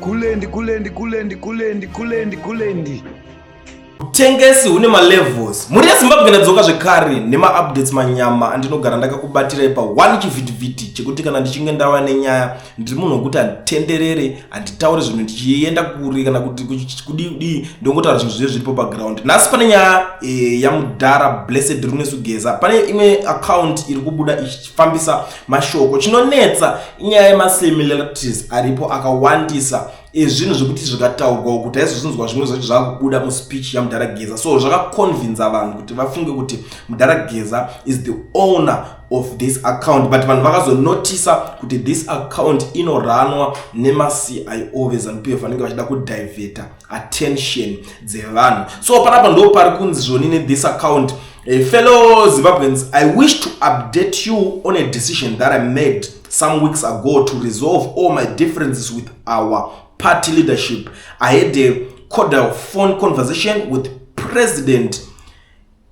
Kulendi, kulendi, kulendi, kulendi, kulendi, kulendi. Utengesi hune malevels. Mhuri yeZimbabwe, ndadzoka zvekare nemaupdates manyama andinogara ndakakubatirai pa1 chivhitivhiti chekuti kana ndichinge ndava nenyaya, ndiri munhu wekuti handitenderere, handitauri zvinhu ndichienda kuri kana kuti kudii kudii, ndongotaura zvinhu zvive zviripo paground. Nhasi pane nyaya yamudhara Blessed Runesu Geza. Pane imwe account iri kubuda ichifambisa mashoko. Chinonetsa inyaya yemasimilarities aripo akawandisa, ezvinhu zvekuti zvikataurwa kuti aizozvinzwa, zvimwe zvacho zvaakubuda muspeech yamudhara Geza. So zvakaconvinza vanhu kuti vafunge kuti mudhara Geza is the owner of this account, but vanhu vakazonotisa kuti this account inoranwa nemaCIO veZANU PF vanenge vachida kudivheta attention dzevanhu. So panapa ndo pari kunzi zvoni nethis account: "Fellow Zimbabweans, I wish to update you on a decision that I made some weeks ago to resolve all my differences with our party leadership. I had a cordial phone conversation with President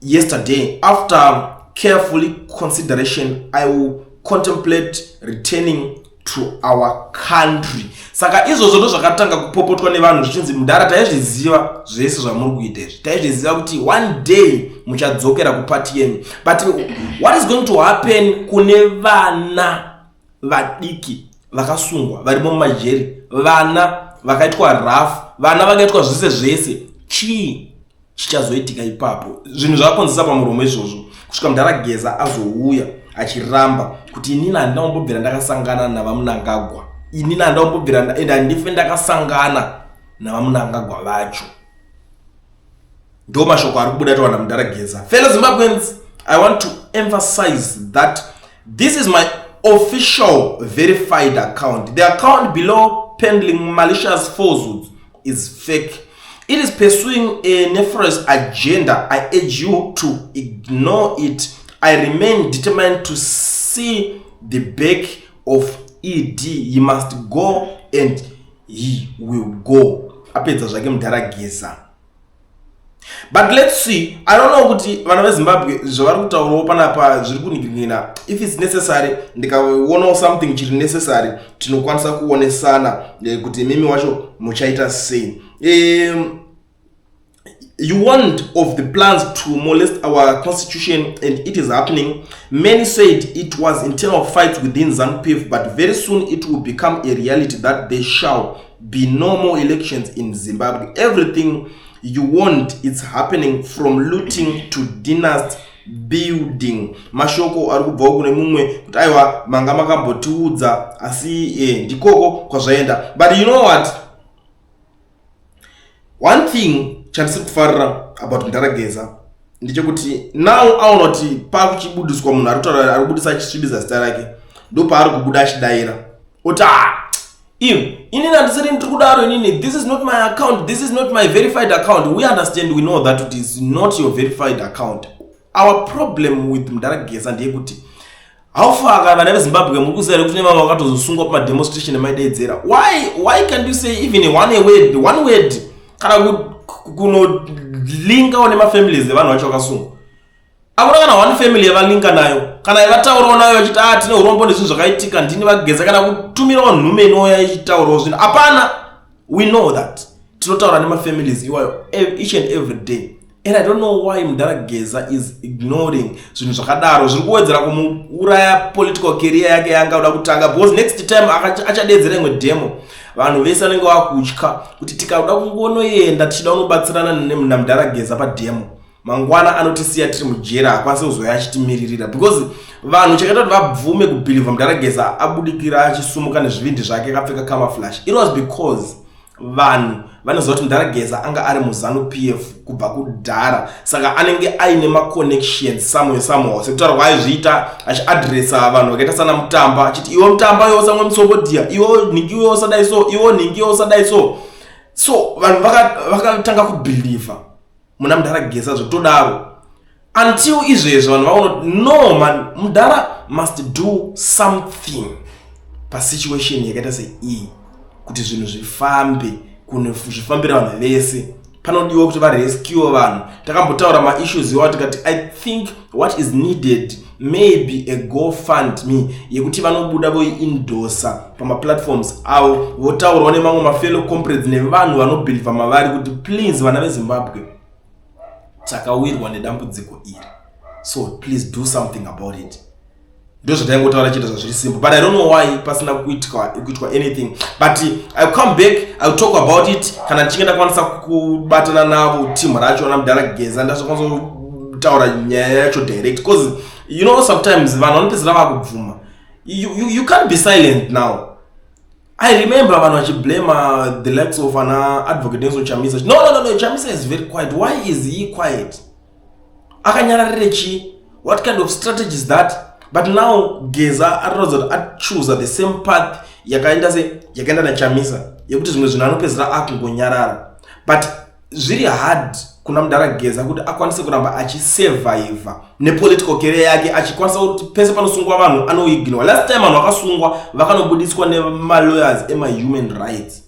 yesterday. After carefully consideration, I will contemplate returning to our country." Saka izvozvo ndo zvakatanga kupopotwa nevanhu zvichinzi, "Mudhara, taizviziva zvese zvamuri kuita izvi. Taizviziva kuti one day muchadzokera kupati yenyu." But what is going to happen kune vana vadiki vakasungwa varimo mumajeri, vana vakaitwa rafu, vana vakaitwa zvese zvese? Chii chichazoitika ipapo? Zvinhu zvakakonzesa pamuromo izvozvo kusvika mudhara Geza azouya achiramba kuti, "Inini handina kumbobvira ndakasangana navaMnangagwa. Inini handina kumbobvira ende handife ndakasangana navaMnangagwa vacho." Ndo mashoko ari kubuda tawana mudhara Geza. "Fellow Zimbabweans, I want to emphasize that this is my official verified account. The account below peddling malicious falsehoods is fake. It is pursuing a nefarious agenda. I urge you to ignore it. I remain determined to see the back of ED. He must go and he will go." Apedza zvake mudhara Geza, but let's see. I don't know kuti vana veZimbabwe zvavari kutaurawo panapa zviri kuningirina. If it's necessary, ndikaonawo something chiri necessary, tinokwanisa kuonesana kuti mimi wacho muchaita sei. "You warned of the plans to molest our constitution and it is happening. Many said it was internal fights within ZANU-PF, but very soon it will become a reality that there shall be no more elections in Zimbabwe. Everything you want, it's happening, from looting to dynasty building." Mashoko ari kubvawo kune mumwe kuti, "Aiwa, manga makambotiudza, asi ndikoko kwazvaenda." But you know what? One thing chandisiri kufarira about mudhara Geza ndechekuti now aona kuti pakuchibudiswa munhu ari kutaura, ari kubudisa achisvibisa zita rake, ndo paari kubuda achidayira oti, "Ah, im inini handisiri ndiri kudaro inini. This is not my account. This is not my verified account." We understand, we know that it is not your verified account. Our problem with mudhara Geza ndeyekuti haufaka vana veZimbabwe muri kuziva kuti nevamwe vakatozosungwa pamademonstration emaidedzera. Why can't you say even one word, one word, kana kunolinkawo nemafamilies evanhu vacho vakasungwa? Hakuna kana one family yavalinka nayo kana yavataurawo nayo vachiti, "A, tine urombo nezvinhu zvakaitika, ndini vaGeza," kana kutumirawo nhume inouya ichitaurawo zvinhu. Hapana. We know that tinotaura nemafamilies iwayo each and every day, and I don't know why mudhara Geza is ignoring zvinhu zvakadaro. Zviri kuwedzera kumuuraya political career yake yanga uda kutanga, because next time achadedzera imwe demo, vanhu vese vanenge vakutya kuti tikauda kungonoenda tichida kunobatsirana namudhara Geza pademo, mangwana anotisiya tiri mujera, hakwanisi kuzoya achitimiririra, because vanhu chakaita kuti vabvume kubhilivha mudhara Geza abudikira achisumuka nezvivindi zvake akapfeka camouflage, it was because vanhu vanoziva kuti mudhara Geza anga ari muZANU PF kubva kudhara, saka anenge aine maconnections somewhere, somehow, sekutaura kwaaizviita achiadresa vanhu vakaita sana Mutamba, achiti, "Iwe Mutamba, iwe usamwe musombodhiya, iwe nhingi, iwe usadai so, iwe nhingi, iwe usadai so." So vanhu vakatanga kubhilivha muna mudhara Geza zvekutodaro until izvezvo vanhu vaona kuti, no man, mudhara must do something pasituation yakaita seiyi kuti zvinhu zvifambe, zvifambire vanhu vese. Panodiwa kuti varescue vanhu. Takambotaura maissues iwawo, tikati I think what is needed maybe a Go Fund Me yekuti vanobuda voiendorsa pamaplatforms avo, votaurawo nemamwe mafellow comrades nevanhu vanobhilivha mavari kuti please, vana veZimbabwe, takawirwa nedambudziko iri, so please do something about it. Ndo zvataingotaura chete, zvazviri simple, but I don't know why pasina kuitwa anything. But I'll come back, I'll talk about it kana ndichinge ndakwanisa kubatana navo, team racho namudhara Geza, ndazokwanisa kutaura nyaya yacho direct, because sometimes vanhu vanopedzisira vakubvuma. You can't be silent now. I remember vanhu vachiblame the likes of ana Advocate Nelson Chamisa. No, Chamisa is very quiet. Why is he quiet? Akanyararire chii? What kind of strategy is that? But now Geza ariratidza kuti achuza the same path yakaenda se yakaenda naChamisa, yekuti zvimwe zvinhu anopedzisira akungonyarara. But zviri hard kuna mudhara Geza kuti akwanise kuramba achisurvivha nepolitical career yake, achikwanisa kuti pese panosungwa vanhu anoignore. Last time vanhu vakasungwa vakanobudiswa nemalawyers emahuman rights.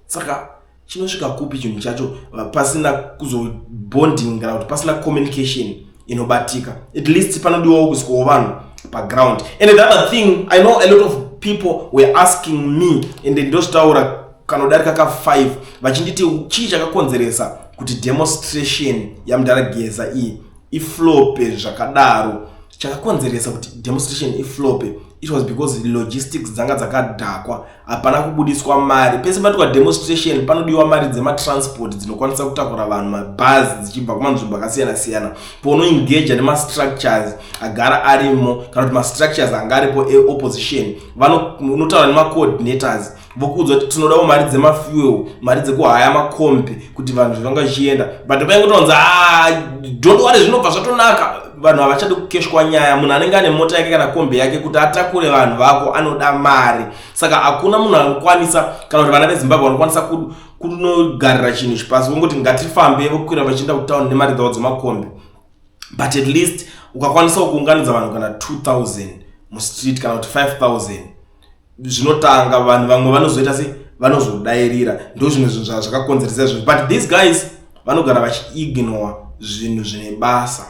Saka chinosvika kupi chinhu chacho pasina kuzobonding kana kuti pasina communication inobatika? At least panodiwawo kuiswawo vanhu paground. And the other thing, I know a lot of people were asking me, and ndozvitaura kanodarika ka5, vachinditi chii chakakonzeresa kuti demonstration yamudhara Geza iyi iflope zvakadaro. Chakakonzeresa kuti demonstration iflope, it was because logistics dzanga dzakadhakwa, hapana kubudiswa mari. Pese panoitwa demonstration panodiwa mari dzematransport dzinokwanisa kutakura vanhu, mabhazi dzichibva kumanzvimbo akasiyana-siyana, paunoengaja nemastructures agara arimo kana kuti mastructures anga aripo eopposition. Unotaura nemacoordinators, vokuudza kuti tinodawo mari dzemafuel, mari dzekuhaya makombi kuti vanhu vanga vachienda. But paingotonzi, "Ah, don't worry, zvinobva zvatonaka," vanhu havachadi kukeshwa nyaya. Munhu anenge ane mota yake kana kombi yake, kuti atakure vanhu vako anoda mari. Saka hakuna munhu anokwanisa, kana kuti vana veZimbabwe vanokwanisa kunogarira chinhu chipasi vongoti ngatifambe, vokwira vachienda kutauni nemari dzavo dzemakombi. But at least ukakwanisa kuunganidza vanhu kana 2000 mustreet kana kuti 5000, zvinotanga vanhu vamwe vanozoita sei? Vanozodairira. Ndo zvimwe zvinhu zvakakonzeresa izvozvo. But these guys vanogara vachiignore zvinhu zvine basa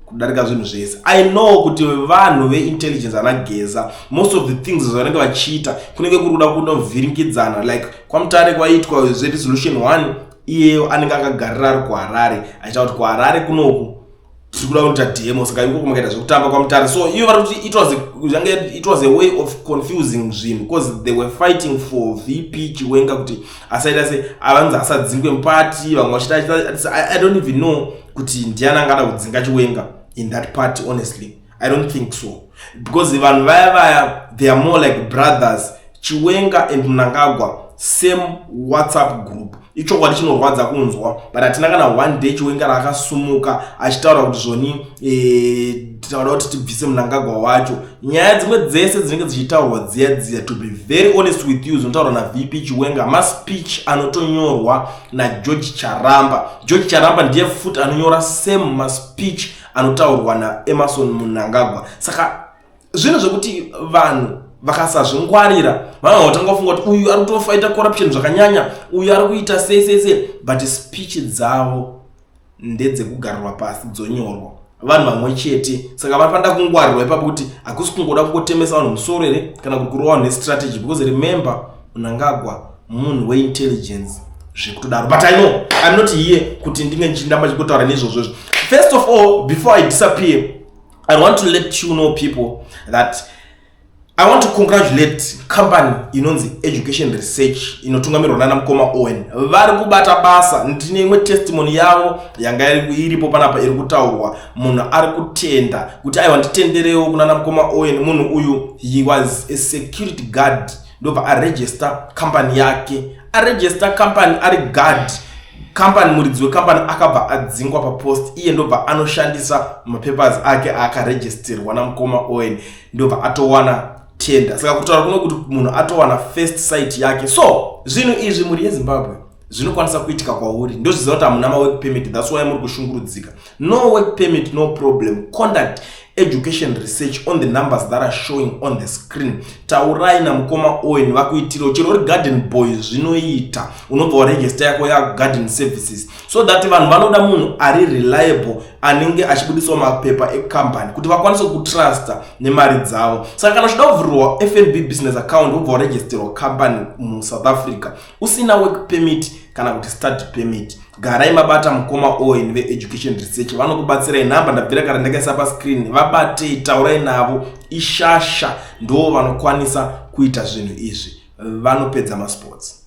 kudarika zvinhu zvese. I know kuti vanhu veintelligence ana Geza, most of the things zvavanenge vachiita kunenge kuri kuda kunovhiringidzana. Like kwaMutare kwaitwa zveresolution 1, iyeyo anenge akagarira ari kuHarare achiita kuti kuHarare kunoku tiri kuda kuita demo, saka ikoko makaita zvekutamba kwaMutare. So iyo vari kuti it was a way of confusing zvinhu, because they were fighting for VP Chiwenga kuti asaita se avanzi asadzingwe mupati. Vamwe vachita, I don't even know kuti ndiani angada kudzinga Chiwenga in that party. Honestly, I don't think so, because vanhu vaya vaya, they are more like brothers. Chiwenga and Mnangagwa, same WhatsApp group. Ichokwadi chinorwadza kunzwa, but hatina kana one day Chiwenga raakasumuka achitaura kuti zvoni tauda kuti tibvise Mnangagwa wacho. Nyaya dzimwe dzese dzinenge dzichitaurwa dziya dziya, to be very honest with you, dzinotaurwa naVP Chiwenga maspeech anotonyorwa naGeorge Charamba. George Charamba ndiye futi anonyora same maspeech anotaurwa naEmmerson Mnangagwa. Saka zvinhu zvekuti vanhu vakasazvingwarira vanhu vatanga kufunga kuti uyu ari kutofaita corruption zvakanyanya, uyu ari kuita sei sei sei, but speech dzavo ndedzekugarirwa pasi, dzonyorwa vanhu vamwe chete. Saka vanofanira kungwarirwa ipapo kuti hakusi kungoda kungotemesa vanhu musoro here kana kuti kurova vanhu nestrategy, because remember, Mnangagwa munhu weintelligence zvekutodaro. But I know I'm not here kuti ndinge ndichindamba chikotaura neizvozvozvo. First of all, before I disappear, I want to let you know, people, that I want to congratulate company inonzi Education Research inotungamirwa nana mukoma Owen. Vari kubata basa. Ndine imwe testimony yavo yanga iripo panapa iri kutaurwa. Munhu ari kutenda kuti aiwa, nditenderewo kunana mukoma Owen. Munhu uyu, he was a security guard, ndobva aregister company yake. Aregister company ari guard company, muridzi wecompany akabva adzingwa papost. Iye ndobva anoshandisa mapapers ake aakaregisterwa namukoma Owen, ndobva atowana tender. Saka kutaura kuno kuti munhu atowana first site yake. So zvinhu izvi, mhuri yeZimbabwe, zvinokwanisa kuitika kwauri. Ndozviziva kuti hamuna mawork permit, that's why muri kushungurudzika. No work permit, no problem. Contact Education Research on the numbers that are showing on the screen. Taurai namukoma Owen vakuitirawo chero uri garden boy, zvinoita unobva waregister yako yagarden services, so that vanhu vanoda munhu ari reliable anenge achibudisawo mapepa ecompany kuti vakwanise kutrusta nemari dzavo. Saka kana uchida kuvhurirwa FNB business account, wobva waregisterwa company muSouth Africa usina work permit kana kuti study permit, garai mabata mukoma Owen veEducation Research, vanokubatsirai. Nhamba ndabvira kana ndakaisa pascreen, vabatei, taurai navo, ishasha, ndo vanokwanisa kuita zvinhu izvi, vanopedza masports.